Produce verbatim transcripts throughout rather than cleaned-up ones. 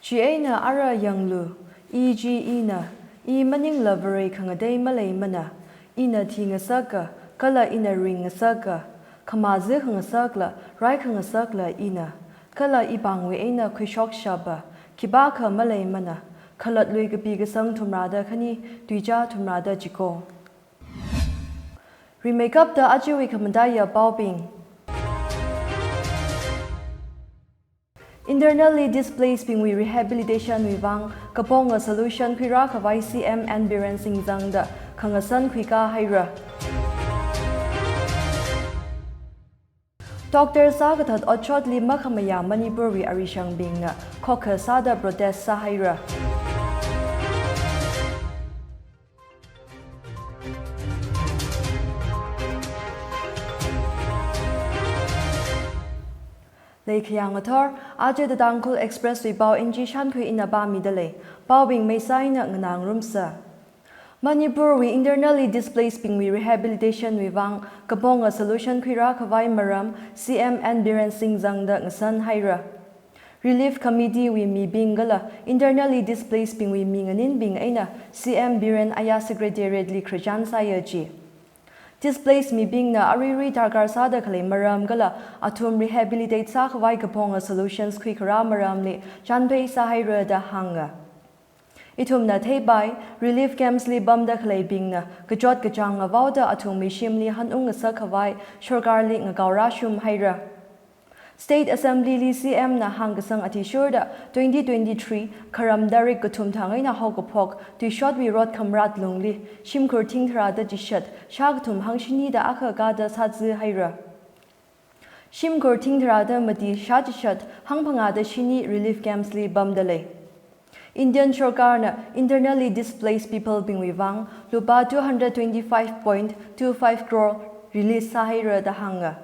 Chieina ara yanglu, I chi ina, I maningla Vare khangatei maleimana, ina thingasaka, kala ina ringngasaka, khamazi khangasakla, rai khangasakla ina, kala ipāngwui eina khuishokshapa, khipākha maleimana, khalatlui kapi kasang thumrāda khani, tuicha thumrāda chiko. Rimeikapta ajawui khamataiya paobing. Internally displaced bingwui rehabilitation wui vang kaponga solution khuirā khavai C M N Biren Singh zangda khangasan khuikā haira. Doctor sākathat otshotli makhamayā Manipurwui arishangbingna khokkha sāda protest sāhaira. Leikhayang athor, aja The Tangkhul Express wui pao N G Shankhui ina pāmida lei, paobing meisaina nganāngarumsa. Manipurwui internally displaced bingwui rehabilitation wui vang kaponga solution khuirā khavai maram C M N Biren Singh zangda ngasan haira. Relief Committee wui mibing kala internally displaced bingwui mi nganinbing eina C M Biren aya Secretariat li khararchan sāya ji. Displaced mibingna aruirui darkar sāda khalei maram kala athum rehabilitate sākhavai kaponga solutions khuikharā maramli chanphei sāhaira da hānga. Ithumna theipai, relief camps li pamda khaleibingna kachot kachāng ngavaoda athumwui shimli hanungngasak khavai sorkarli ngakao rāshum haira. State Assembly li C M na hāngkasang athishurda twenty twenty-three Kharam tarik kathum thang eina haokaphok tuishotwui rot khamrat lungli shimkhur thingtharāda chishat shākathum hangshini da akha kāda sāzi haira. Shimkhur thingtharāda mati shāchishat hangphangāda shini relief camps li pamda lei. Indian sorkarna internally displaced people bingwui vang lupā two hundred twenty-five point two five crore release sāhaira da hānga.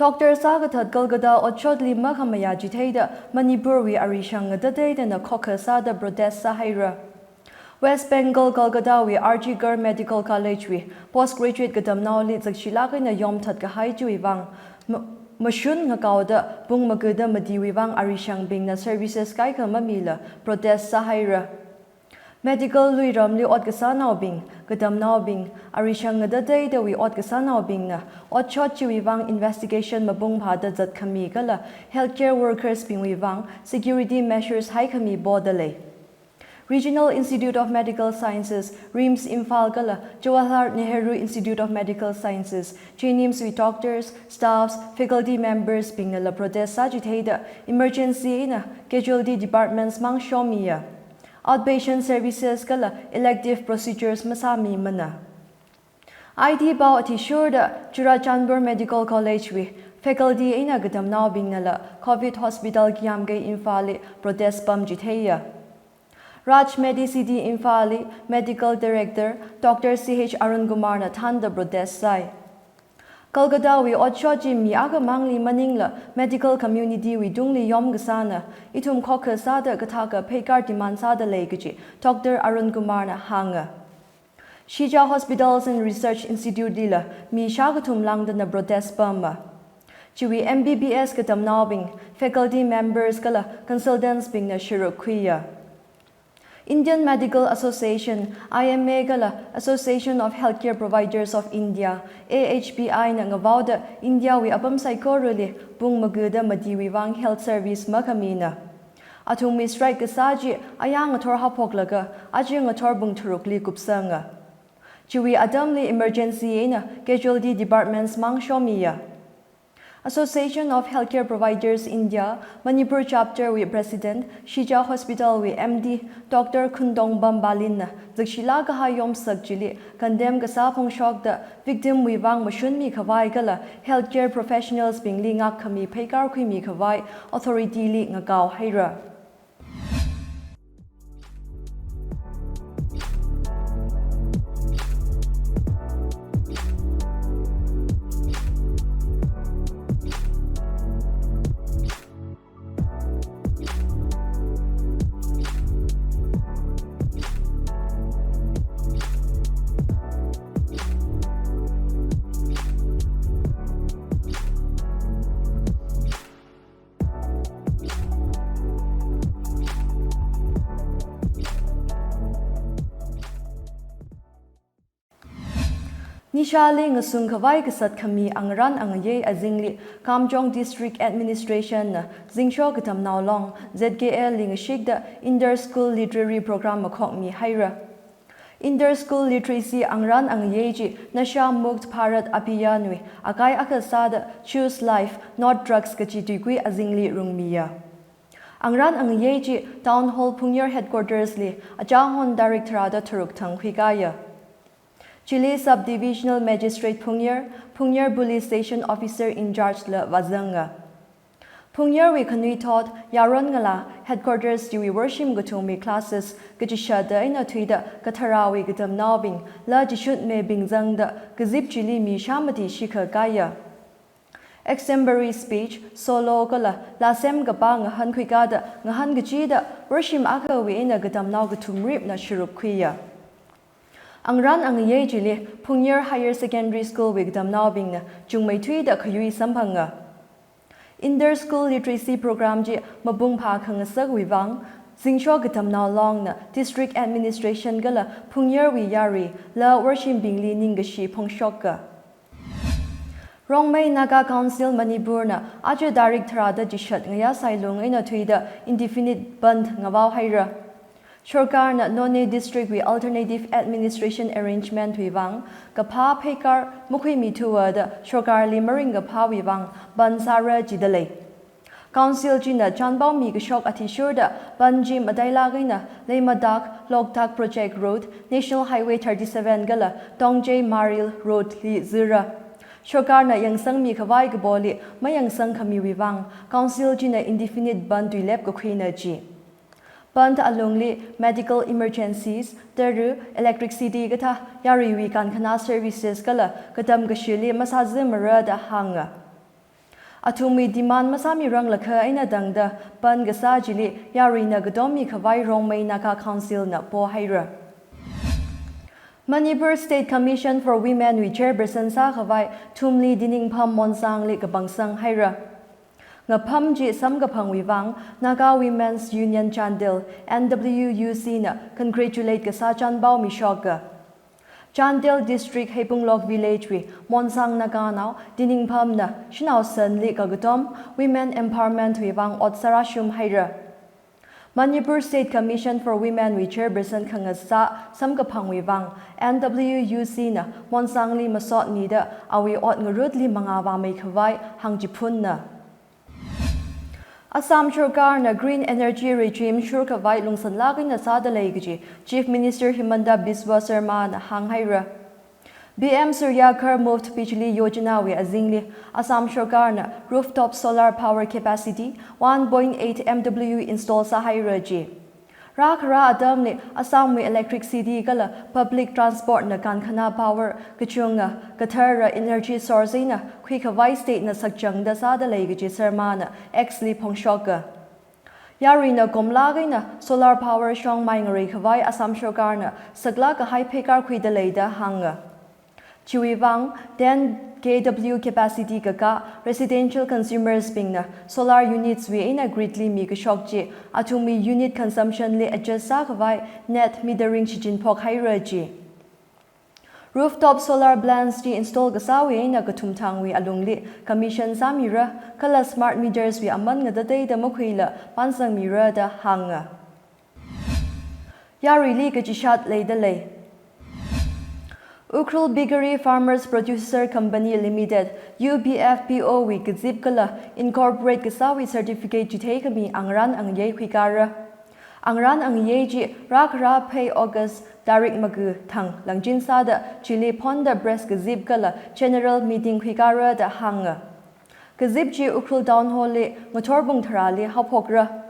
Doctor sākathat Kolkata otshotli makhamayā chitheida Manipurwui arishang ngatateidana khokkha sāda protest sāhaira. West Bengal Kolkatawui R G Kar Medical College wui postgraduate katamnaoli zakshilāk eina yomthat kahai chiwui vang ma-, mashun ngakaoda pung magada matiwui vang arishangbingna services kaikha mamila protest sāhaira. Medical luiramli ot kasānaobing, katamnaobing, arishang ngatateidawui ot kasānaobingna otshot chiwui vang investigation mapung phāda zatkhami kala healthcare workers bingwui vang security measures haikhami poda lei. Regional Institute of Medical Sciences, RIMS Imphal kala Jawaharlal Nehru Institute of Medical Sciences, JNIMS wui doctors, staffs, faculty members bingnala protest sāchitheida emergency eina casualty departments mang shomiya. Outpatient services kala elective procedures masāmimana. Aiti pao athishurda Churachandpur Medical College wui faculty eina katamnaobingnala Covid Hospital Kiyamkei Imphalli protest pamchitheiya. Raj Medicity Imphalli Medical Director Doctor C H Arun Kumarna thānda protest sāi. Kolkatawui otshot chi mi akhamangli maningla medical community wui tungli yomkasāna, ithum khokkha sāda kathaka pheikar demand sāda lei kaji Doctor Arun Kumarna hānga. Shija Hospitals and Research Institute lila mi shākathum lāngdana protest pama. Chiwui M B B S katamnaobing, faculty members kala consultants bingna sharuk khuiya. Indian Medical Association, I M A kala Association of Healthcare Providers of India, A H P I na ngavaoda Indiawui apam saikorali pung magada matiwui vang health service makhamina. Athumwui strike kasā chi aya ngathor haophoklaga aja ngathor pung tharukli kupsanga. Chiwui atamli emergency eina casualty departments mang shomiya. Association of Healthcare Providers India, Manipur Chapter wui President, Shija Hospital wui M D, Doctor Khundong Bambalinna zakshilāk kahai yomsak chili condemn kasā phongshokda victim wui vang mashunmi khavai kala healthcare professionals bingli ngakkhami pheikar khuimi khavai authority li ngakao haira. Nishāli ngasung khavai kasat khami angarān angayei azingli Kamjong District Administration na Zingsho Katamnao Long, Z K L li ngashikda Inter-School Literary Program makhokmi haira. Inter-School Literacy angarān angayei chi Nasha Mukt Bharat Abhiyan wui akai akha sāda Choose Life, Not Drugs kachi tuikui azingli rungmiya. Angarān angayei chi Town Hall Phungyar Headquarters li achānghon tarik tharāda tharuk thang khuikāya. Chili Sub-Divisional Magistrate Phungyar, Phungyar Police Station Officer in Charge la vāzanga. Phungyarwui khanuithot, yaron ngalā, headquarters chiwui worshim kathumwui classes kachishāda eina thuida katharāwui katamnaobing la chishut mebing zangda kazip chili mi shāmati shikha kāya. Extempore speech, solo kala lāsem kapā ngahān khuikāda ngahān kachida worshim akhawui eina katamnao kathumripna sharuk khuiya. Angarān angayei chili Phungyar Higher Secondary School wui katamnaobingna chungmeithuida khayui samphanga. Inter-School Literacy Program chi mapung phākhangasakwui vang, Zingsho Katamnao Long na District Administration kala Phungyarwui yarui la worshimbingli ningkashi phongshoka. Rongmei Naga Council Manipur na aja tarik tharāda chishat ngayā sailung eina thuida indefinite bandh ngavao haira. Sorkarna Noney District wui alternative administration arrangement wui vang kaphā pheikar makhuimithuwa da sorkarli maringkaphāwui vang bandh sāra jidalei. Council china chānpao mikashok athishurda bandh chi matailāk eina Leimatak, Loktak Project Road, National Highway thirty-seven kala Tongjei Maril Road li zira. Sorkarna yangsangmi khavai kapoli mayangsang khamiwui vang, Council china indefinite bandh tuilep kakhuina ji. Bandh alungli medical emergencies, tara, electricity kathā yaruiwui kankhana services kala katam kashili masāzimara da hānga. Athumwui demand masāmiranglakha eina tangda bandh kasā chili yaruina katommi khavai Rongmei Naga Council na pohaira. Manipur State Commission for Women wui chairperson sākhavai Thumli Diningpham Monsangli kapangsang haira. Ngapham chi samkaphangwui vang Naga Women's Union Chandel, N W U C na congratulate kasā chānpao mishoka. Chandel District Heipunglok Village wui Monsang Naganao Diningpham na shanao sanli kakatom women empowerment wui vang ot sārāshum haira. Manipur State Commission for Women wui chairperson khangasā samkaphangwui vang, N W U C na Monsangli masotmida awui ot ngarutli mangā vāmei khavai hāngchiphunna. Assam Sorkarna Green Energy Regime shurkhavai lungsanlāk eina sādalei kaji Chief Minister Himanta Biswa Sarma na hānghaira. P M Surya Ghar Muft Bijli Yojana wui azingli Assam Sorkarna rooftop solar power capacity one point eight M W install sāhaira ji. Rākhara atamli Assam wui electricity kala public transport na kankhana power kachunga kathara energy source eina khuikhavai state na sakchangda sādalei kaji Sarma na X li phongshoka. Yaruina komlāk eina solar power shongmai ngareikhavai Assam Sorkarna saklāk kahai pheikar khuidalei da hānga. Chiwui vang, ten K W capacity kakā residential consumers bingna solar units wui eina grid li mikashok chi athumwui unit consumption li adjust sākhavai net metering shichinphok haira ji. Rooftop solar plants chi install kasāwui eina kathumthangwui alungli commission sāmira, kala smart meters wui aman ngatateida makhuila pansangmira da hānga. Yaruili kachishat leidalei. Ukhrul Bigari Farmers Producer Company Limited, U B F P O wui kazip kala incorporate kasāwui certificate chitheikami angarān angayei khuikara. Angarān angayei chi rākhara phei August tarik maga thang langchin sāda chili phonda press kazip kala general meeting khuikara da hānga. Kazip chi Ukhrul Town Hall li ngathor pung tharāli haophokra.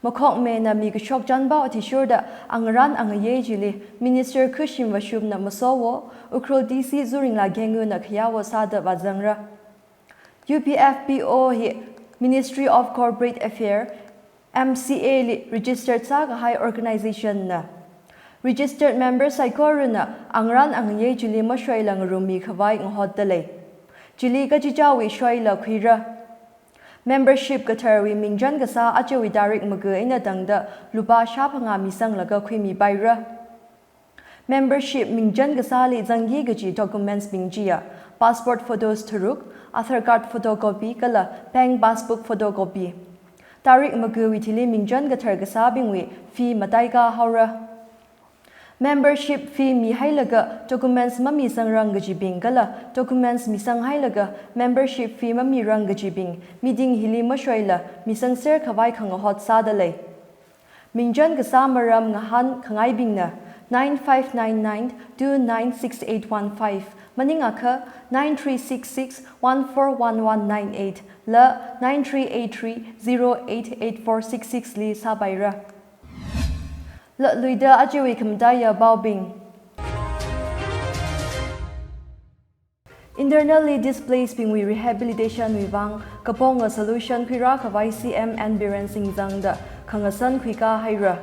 Makhokmena mikashok chānpao athishurda angarān angayei chili Minister Khashim Vashumna masowo, Ukhrul D C Zuringla Genguna khayawo sāda vāzangra. U B F P O hi Ministry of Corporate Affairs, M C A li registered sākahai organization na. Registered member saikorana angarān angayei chili mashoila ngarummi khavai ngahotdalei. Chili kachichāwui shoila khuira. Membership katharwui mingchan kasā ajawui tarik maga eina tangda lupā shāphangā misanglaga khuimipaira. Membership mingchan kasāli zangki kaji documents bing chiya, passport photos tharuk, Aadhaar card photocopy kala bank passbook photocopy. Tarik makawui thili mingchan kathar kasābingwui fee mataikā haora. Membership fee mihailaga documents mamisangrang kajibing kala documents misanghailaga membership fee mamirang kajibing meeting hili mashoila misangser khavai khangahot sādalei. Mingchan kasā maram ngahānkhangaibingna nine five nine nine two nine six eight one five, maningakha nine three six six one four one one nine eight la nine three eight three zero eight eight four six six li sāpaira. Latluida ajawui khamataiya paobing. Internally displaced bingwui rehabilitation wui vang kaponga solution khuirā khavai C M N Biren Singh zangda khangasan khuikā haira.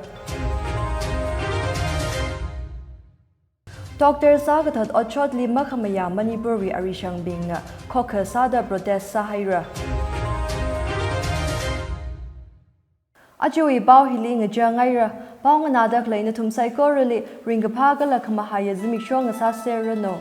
Doctor sākathat otshotli makhamayā Manipurwui arishangbingna khokha sāda protest sāhaira. Ajawui pao hili ngachāngaira, pao nganāda khalei nathum saikorali ringkaphā kala khamahaiya zimiksho ngasāserranu.